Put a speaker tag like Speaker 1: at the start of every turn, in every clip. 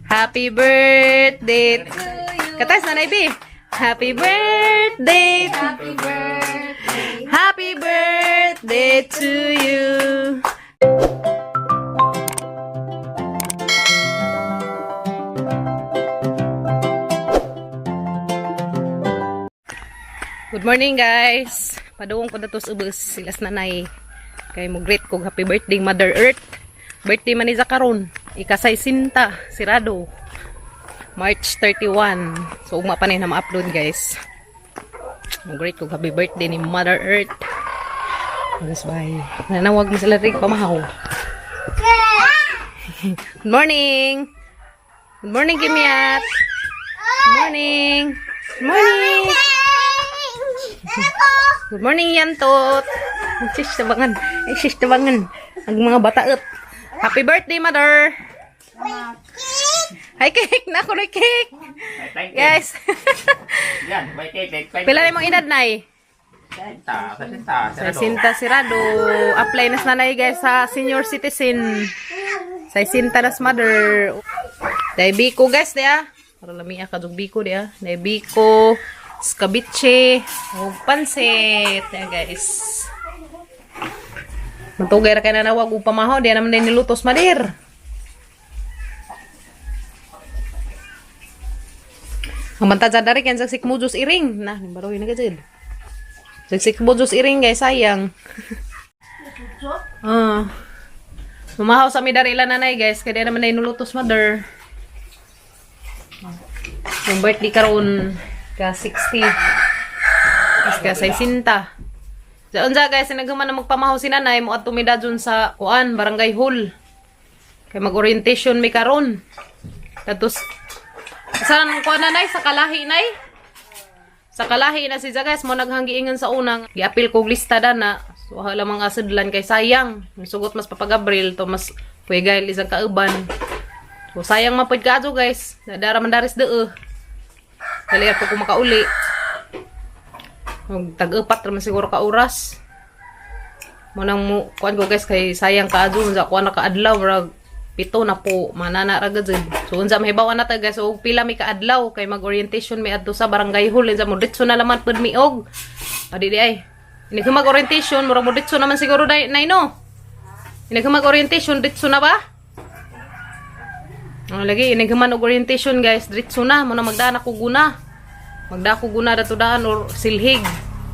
Speaker 1: Happy birthday to you. Katas na, Nay. Happy birthday.
Speaker 2: Happy birthday.
Speaker 1: Happy birthday to you. Good morning, guys. Paduong ko datos ubos sila sa nanay. Kay mo greet kog happy birthday, Mother Earth. Birthday man ni karon. Ikasay sinta sirado. March 31. So ugma pa ni na ma-upload, guys. Mo greet kog happy birthday ni Mother Earth. Guys, bye. Nanawag mo sila rin pamahaw. Good morning. Good morning, Kimiat. Good morning. Good morning. Good morning, Yantot. Sis, tabangan. Ay, sis, tabangan. Ang mga bataot. Happy birthday, Mother. Hi, cake. Na ako na cake.
Speaker 3: Thank you.
Speaker 1: Guys.
Speaker 3: Yan, may cake. Thank you.
Speaker 1: Pila na imong edad, Nay?
Speaker 3: Senta, senta,
Speaker 1: Sa Sinta Sirado. Apply na sa nanay, guys, sa senior citizen. Sa Sinta nas mother. Dahil biko, guys, di ah. Para lami ah, kadug biko di ah. Dahil biko, skabiche, ug pansit. Ayan, guys. Matugay ra kay nanawag ug pamahaw, di naman din nilutos madir. Ang banta dyan dari, kaya sikmujos iring. Na, nimbaroy na gajid. Nagsikbo Diyos iring, guys, sayang. Ah. Mamahaw sa mi dari ila nanay, guys, kaya di naman na inulutos mother. Yung birthday karon ka 60. Tapos ka 60. Sa unsa, guys, naghuman na magpamahaw si nanay mo adto mi dadyon sa kuan, barangay hall. Kay mag-orientation mi karon. Tapos saan kuan nanay sa kalahi nay? Sa kalahi na si guys, mo naghanggiingan sa unang giapil kog lista dana. So hala mga sudlan kay sayang. Sugot mas Papa Gabriel to mas puwegay isang kauban. So sayang man pud kaadto, guys. Nadara man daris dee. Dali ako kung makauli. Mag tag-upat ra man siguro ka oras. Mo nang mo kuan ko, guys, kay sayang kaadto unsa kuan na kaadlaw rag 7 na po manana ra gud. So unsa mahibaw na ta, guys, og pila mi kaadlaw kay mag-orientation mi adto sa barangay hall, unsa mo ditso na laman pud mi og adi di ay. Ini ko mag-orientation murag mo ditso naman siguro day nay no. Ini ko mag-orientation ditso na ba? Oh, lagi ini man og orientation, guys, ditso na mo na magdaan ako guna. Magdako guna dato daan or silhig.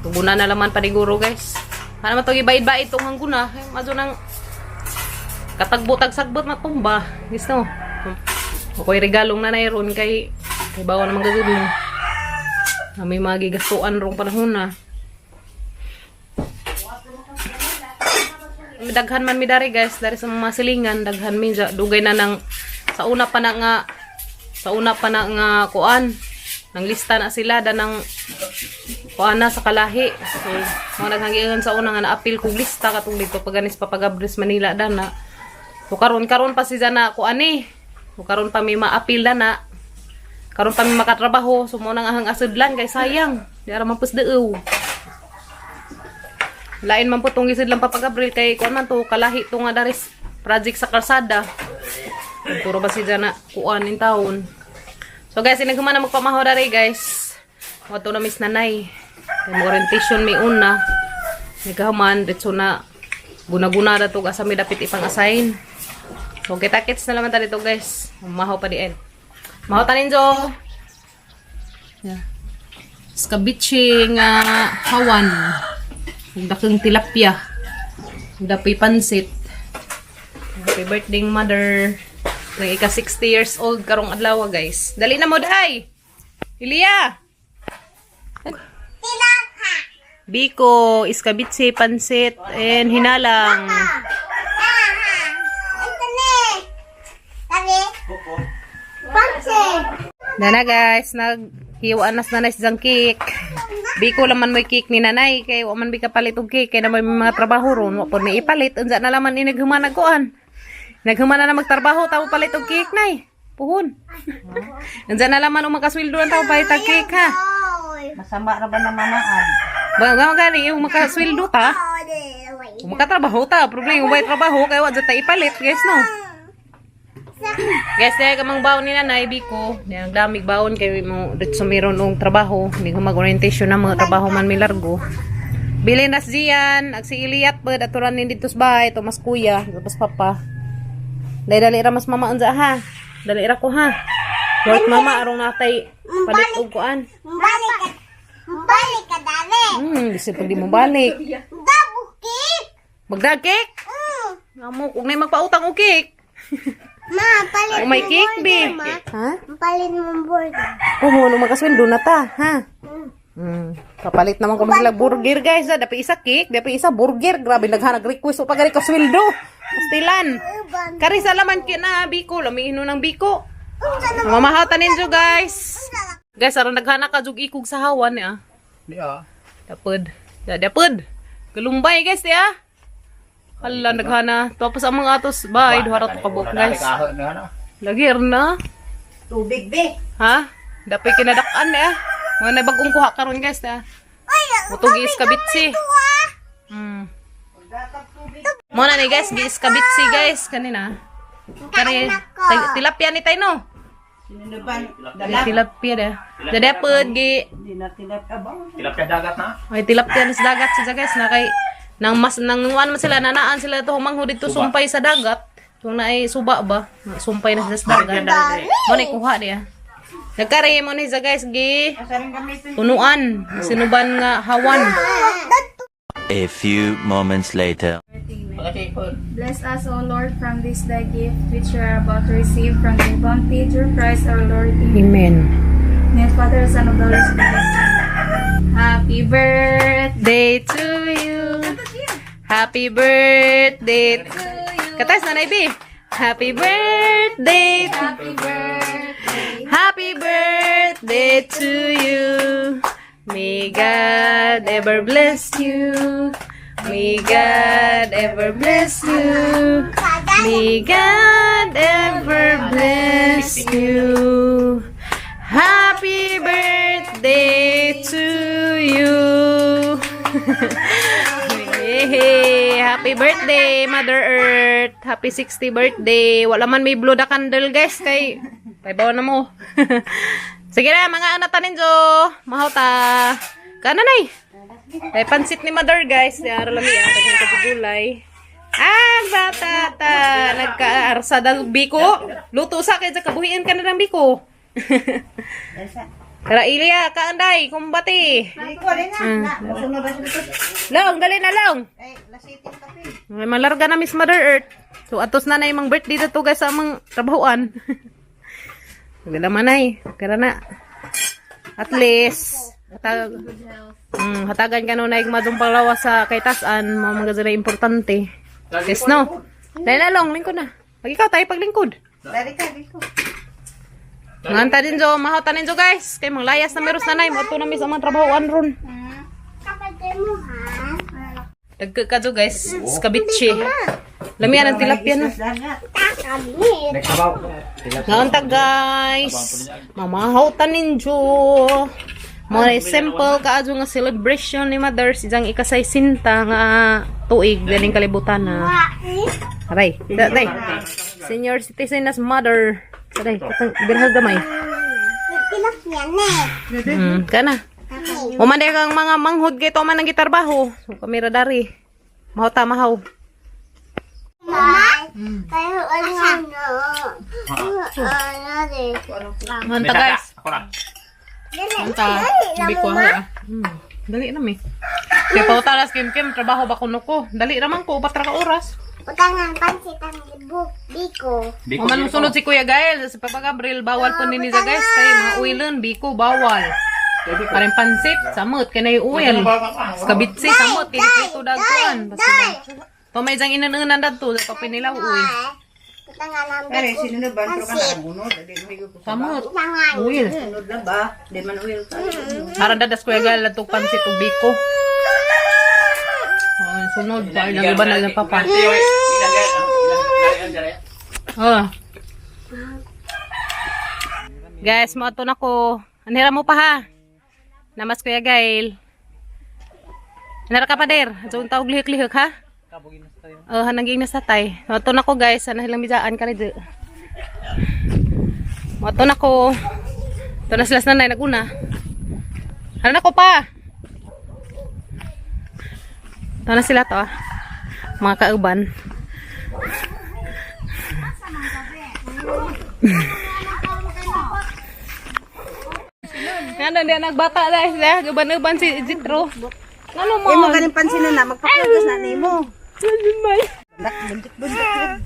Speaker 1: Tuguna na laman paniguro, guys. Para man tong ibait-bait tong hangguna, ay, mazo nang katagbo tagsagbot matumba. Gusto. Ako'y regalong nanay ron kay kay bawa naman gagawin mo. Na may mga gigastuan rong panahon na. Daghan man mi dari, guys, dari sa mga silingan, daghan mi dugay na nang sa una pa na nga sa una pa na nga kuan nang lista na sila da nang kuan na sa kalahi. So, mga naghangian sa una nga naapil kog lista katong dito paganis Papagabres Manila dana. So karon karon pa si na kuan eh. So karon pa may maapil na na. Karon pa may makatrabaho. So mo nang ahang asudlan kay sayang. Di ara man pus deew. Lain man po tong gisidlan Papa Gabriel kay kuan man to kalahi to nga daris project sa kalsada. Puro ba si na kuan in taon. So guys, inaghuman na magpamahaw dari, guys. Wato na miss nanay. Kay mo orientation may una. Nagkahuman, ditso na guna-guna na to asa may dapit ipang-assign. So kita-kits na naman ta dito, guys. Mahaw pa diin. Mahaw tanin jo. Yeah. Skabiche nga hawan. Ug dakeng tilapia. Ug dapoy pansit. Happy birthday, mother. Nang ika 60 years old karong adlaw, guys. Dali na mo day. Ilya. Biko, iskabitse, pansit, and hinalang. Nana, guys, naghiwaan nas nanay sa cake. Biko laman mo'y cake ni nanay kay wa man bi kapalit og cake kay na may mga trabaho ron, wa pod may ipalit unsa na laman ini naghuman kuan. Naghuman na magtrabaho tawo palit og cake nay. Puhon. Unsa na laman og makasweldo ang tawo palit og cake ha.
Speaker 2: Masama ra ba na mamaan?
Speaker 1: Ba ba gani yung makasweldo ta. Kung makatrabaho ta, problema yung way trabaho kay wa jud ta ipalit, guys, no. Guys, dahil kamang baon ni Nanay Biko, ang damig baon kay mo dito meron og trabaho, hindi ko mag-orientation na mga trabaho man mi largo. Bilin nas Zian, ag si Iliat pud aturan ni dito sa bahay, to mas kuya, tapos papa. Dali dali ra mas mama unsa ha. Dali ra ko ha. Work mama arong natay palit og kuan.
Speaker 4: Balik ka. Balik ka dali.
Speaker 1: Bisag pag di mo balik.
Speaker 4: Double cake.
Speaker 1: Magdag cake? Amo, kung nay magpautang og cake.
Speaker 4: Ma, palit
Speaker 1: Oh, may
Speaker 4: mo
Speaker 1: cake,
Speaker 4: burger,
Speaker 1: be.
Speaker 4: ma.
Speaker 1: Ha?
Speaker 4: Palit mo burger.
Speaker 1: Oh, ano magkasweldo na ta, ha? Kapalit naman ko sila burger, guys. Ha? Dapat isa cake, dapat isa burger. Grabe, naghanag request o pagari kasweldo. Pastilan. Kari sa laman kina, biko. Lamiino ng biko. Mamahatan ninyo, guys. Guys, aron naghana ka jug ikog sa hawan niya.
Speaker 3: Di ah.
Speaker 1: Dapod. Da, dapod. Galumbay, guys, ya. Hala, naghana. Tapos ang mga atos, bye. Duha ra to kabuk, guys. Lagir na.
Speaker 2: Tubig be.
Speaker 1: Ha? Dapay kinadakan eh. Mga nabagong kuha karon guys eh. Mutong giiskabitsi. Mo na ni guys, giiskabitsi guys kanina. Kani tilapia ni tayo no.
Speaker 2: Sinunuban.
Speaker 1: Di tilapia de. Dadapod gi
Speaker 2: Hindi na tinataba.
Speaker 3: Tilapia dagat na.
Speaker 1: ay tilapia ni sa dagat siya guys na kay nang mas nang nuan man sila nanaan sila to mangho dito sumpay sa dagat. Kung naay suba ba, sumpay na sila sa dagat. Mo ni kuha diya. Nagkari mo ni sa guys gi
Speaker 2: Asarin kami ito.
Speaker 1: Punuan, sinuban nga hawan.
Speaker 5: A few moments later.
Speaker 3: Pagkatipon.
Speaker 6: Bless us, O Lord, from this thy gift which we are about to receive from thy bounty through Christ our Lord. Amen.
Speaker 1: Amen.
Speaker 6: In the name of the Father, Son of the Holy Spirit. Happy birthday
Speaker 1: Day to you. Happy birthday to you. Katas na B. Happy birthday.
Speaker 6: Happy birthday.
Speaker 1: Happy birthday to you. May God ever bless you. May God ever bless you. May God ever bless you. Happy birthday to you. Hey, happy birthday, Mother Earth. Happy 60 birthday. Wala man may blow the candle, guys. Kay, paibaw na mo. Sige na, mga anak tanin jo. Mahaw ta. Kana nay. Kay pansit ni Mother, guys. Yara lami ah, daghan ka gulay. Ah, bata ta. Nagkaarsa dal biko. Luto sa kay kabuhian ka na ng biko. Tara, Ilya, kaanday, kumbati.
Speaker 2: Hindi ko rin na. Masunod na siya ito.
Speaker 1: Long, dali na long.
Speaker 2: Ay, lasitin kape.
Speaker 1: May malarga na Miss Mother Earth. So atos na na yung mga birthday na to guys sa amang trabahoan. Wala man ay. Kara na. At least, hatagan ka nun na igmadong palawa sa kay tasan. Mga mga na importante. Yes, no? Dahil na long, lingkod na. Pag ikaw tayo paglingkod.
Speaker 2: Dari ka, dito.
Speaker 1: Manganta din jo, mahautan din jo guys. Kay manglayas na meros na nay, mo na mi sa mga trabahoan ron.
Speaker 4: Kapatid mo, ha?
Speaker 1: Dagka ka jo guys, skabitche. Lamian ang tilapia na.
Speaker 2: Dagat.
Speaker 4: Takamit.
Speaker 3: Next about.
Speaker 1: Ngaunta guys, mamahaw ninjo. Mga simple kaadyo nga celebration ni Mother siyang ikasay-sinta nga tuig ganing kalibutan na. Aray, day. Senior citizen as mother. Aray, katong birhag gamay.
Speaker 4: Tilapia na.
Speaker 1: Kana. Umanday kang mga manghod kay to man ang gitarbaho. So kamera dari. Mahaw ta mahaw.
Speaker 4: Ma, kayo ano ano de.
Speaker 1: Nganta guys.
Speaker 3: Ako na.
Speaker 4: Dali,
Speaker 1: Nganta.
Speaker 4: dali lang
Speaker 1: Hindi ko
Speaker 4: mo, ma.
Speaker 1: ah. Dali na mi. Kaya pautalas kim kim trabaho ba kuno ko. Dali raman ko upat ra ka oras.
Speaker 4: Utangan pansit ang buk biko.
Speaker 3: Biko,
Speaker 1: O man sunod si Kuya Gael sa Papa Gabriel bawal po nini sa guys kay mga oilon biko bawal. Parang pansit samot kay nay oil. Skabitsi samot kay prito dagkuan. Basta to may jang inanunan dadto sa papinilaw oil.
Speaker 4: Utangan ang
Speaker 2: Dari,
Speaker 4: biko.
Speaker 2: sinunuban ko ka na ang unod. Di mo higo ko.
Speaker 1: Samot.
Speaker 4: Utangan.
Speaker 1: Oil.
Speaker 2: Sunod na ba? Di man oil ka.
Speaker 1: Aran dadas Kuya Gael adtong pansit ug biko. Oh, sunod pa ilang iba na lang papa. Oh. Guys, mo na ko. Anhira mo pa ha. Namas Kuya Gail. Anhira ka pa der. Adto tawag lihok-lihok ha. Oh, hananging na sa tay. Mo na ko guys, ana hilang bijaan ka rin. Mato na ko. Ito na sila sa nanay, naguna. Ano na ko pa? Ito na sila to ah. Mga kauban. Ano, di nagbata na sila. Guban-uban si Jitro. Ano mo?
Speaker 2: Imo ganing pansin na magpaplagas na nimo.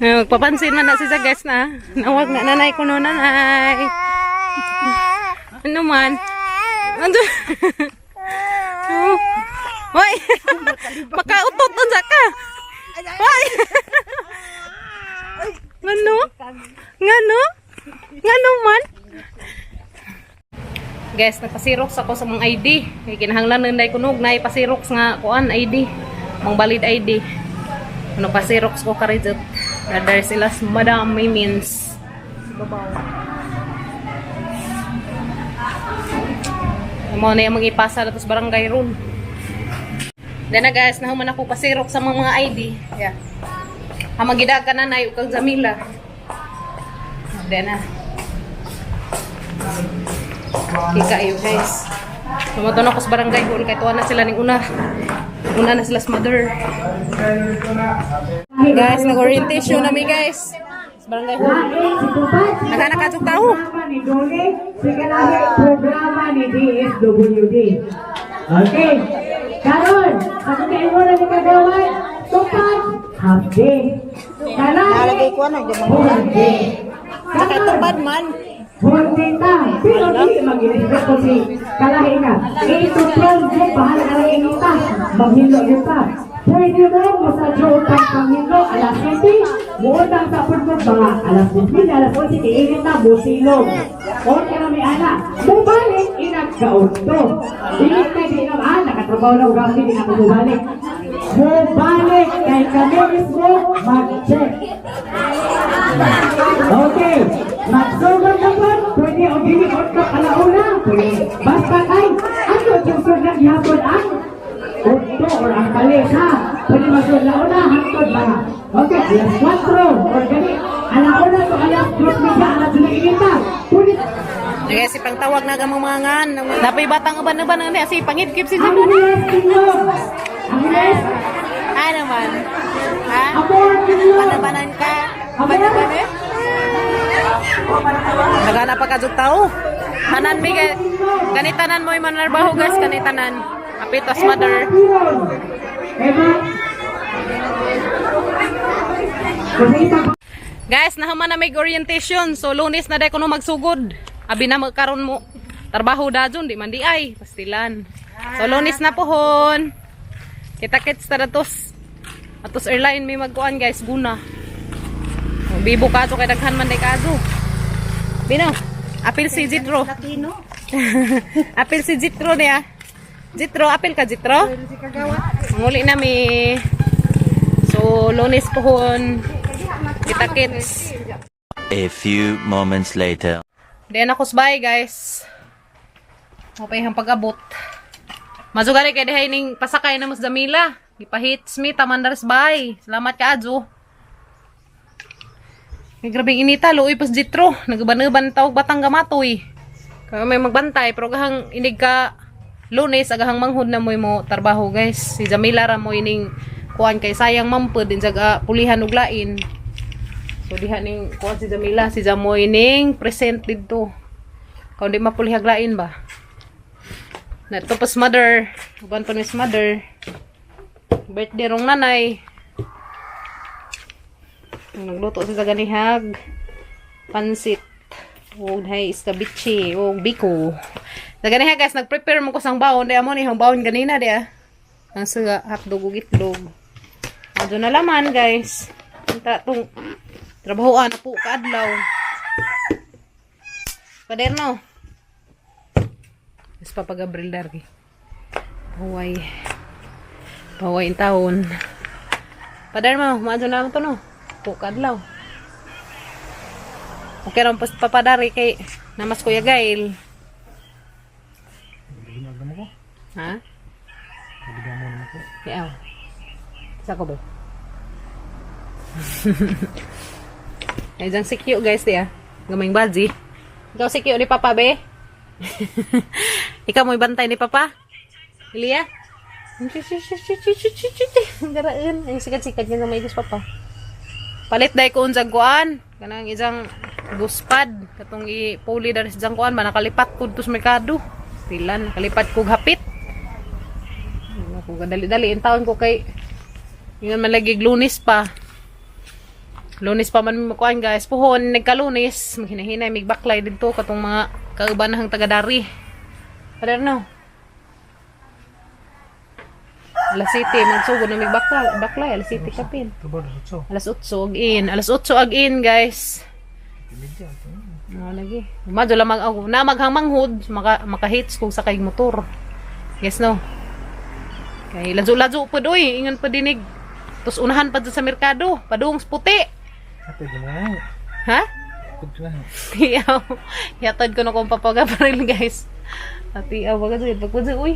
Speaker 1: Eh, magpapansin man na si Zages na. Nawag na nanay ko no nanay. Ano man? Ano? Oh. Hoy! Makautot unsa ka? Hoy! Ngano? Ngano? Ngano man? Guys, nagpasirox ako sa mga ID. Kay kinahanglan nunday kunog na ipasirox nga kuan ID. Mang valid ID. Ano pa Xerox ko karidot. Radar sila sa Madam may means. Babaw. Mo na yung mga ipasa na sa barangay ron. Then na guys, nahuman ako pa Xerox sa mga ID. Yeah. Hamagidag ka na na kang Jamila. Then na. Kika iyo guys. Tumato na ako sa barangay hall kay tuwa na sila ning una. Una na sila sa mother. Guys, nag-orientation na mi guys. Sa barangay hall. Naghanap ka tao.
Speaker 7: Programa ni Dole, sa programa ni DSWD. Okay. Karon, ako kay mo na ni kagawan, tupad, half day. Kalahi,
Speaker 2: Nalagay ko ano, di
Speaker 7: whole day.
Speaker 1: Nakatupad man.
Speaker 7: Whole day ta. Pero di mag-init ko si kalahi na. 8 to 12 mo, bahala ka lang inita. Maghilo yun ta. Pwede mo, mo sa joke ang panghilo, alas 7, muundang sa pud mo, mga alas 9, alas 11, kiinit na, musilong. O kaya may ana, mubalik, inagkaunto. Dili ka di na, ah, nakatrabaho na ugabi, di na ako mubalik. Mubalik, kay kami mismo, mag-check. Okay, magsugod na po, pwede o dili on ka alauna, pwede. Basta kay, ano yung sugod gihapon ang udto or ang kalis ha? Pwede magsugod launa, hangtod ba? Okay, alas 4 or gani, alauna to alas 2:30, alas 2 inita. Pwede
Speaker 1: Guys, si pangtawag na gamang mga ngan. Napay batang uban-uban na si pangidkip si
Speaker 7: ang
Speaker 1: Jamila.
Speaker 7: bilis ninyo. Ang bilis,
Speaker 1: Ano man? Ha?
Speaker 7: amor ninyo.
Speaker 1: Panabanan ka? Panaban eh? Nagana pa ka tao. Tanan mi guys. Ganitanan mo yung manarbaho guys, kanitanan. Apitos mother.
Speaker 7: Emma. Kusita.
Speaker 1: Guys, nahuman na may orientation. So Lunes na day kuno magsugod. Abi na magkaron mo. Trabaho dajon di man di ay pastilan. So Lunes na pohon. Kita kits ta datos. Atos airline may magkuan guys guna. O, Bibo kaso kay daghan man day kaso. Bino. Apil si Jitro.
Speaker 2: Latino.
Speaker 1: Apil si Jitro niya. Jitro, apil ka Jitro? Muli na mi. So Lunes pohon. Kita kits.
Speaker 5: A few moments later.
Speaker 1: Then ako bye guys. Mapay ang pag-abot. Mazugari kay dihay ning pasakay na mas Jamila. Gipahits mi tamandares bye. Salamat ka adyo. Ay, grabeng inita luoy pas jitro. Nagaban-uban tawag batang gamatoy. Kaya may magbantay pero gahang inig ka Lunes agahang manghud na mo'y mo trabaho guys. Si Jamila ra mo ining kuan kay sayang mampud din sa pulihan og lain. So diha ning kuan si Jamila, si Jamoy ning present didto. Kung di mapulihag lain ba? Na to pas mother, uban pa ni mother. Birthday rong nanay. Nagluto si sa ganihag. Pansit. Ug hay iskabichi ug biko. Sa ganihag guys, nagprepare mo ko sang baon. Di amo ni ang baon ganina di ah. Ang suga hotdog ug itlog. Adto na laman guys. Unta tong trabahoan na po kaadlaw. Paderno. Mas Papa Gabriel Dargi. Pahuway. Pahuway in taon. Paderno, maadyo na lang to no. Po kaadlaw. Okay ron pas papadari kay namas Kuya Gail. Ha? Yeah. Sa ko ba? Ay diyang sikyo guys diya. Gamayng baji. Ikaw sikyo ni Papa be. Ikaw mo'y bantay ni Papa. Ilya? Garaan. Ang sikat-sikat niya may Papa. Palit dai ko unsang kuan. Kanang isang guspad katong ipuli dari sa kuan ba nakalipat ko dito sa merkado. Pilan nakalipat ko hapit. Ano ko dali-dali in taon ko kay ingon man lagi Lunes pa. Lunes pa man mi kuan guys. Puhon nagkalunes, maghinahinay migbaklay didto katong mga kaubanahang taga-dari. Pader no. Alas 7 magsugod na migbaklay, baklay alas 7 kapin. Alas 8 ag in. Alas 8 ag in, guys. No, lagi. Madyo lang mag ako na maghangmanghod maka makahits kung sakay motor. Yes no. Kay ladyo-ladyo pud oy, ingon pa dinig. Tos unahan pa dyan sa merkado, padung sa puti. Ha? Tiyaw. Yatod ko na kung papagabaril, guys. Ati, aw, baga dyan. Pagpudyo, uy.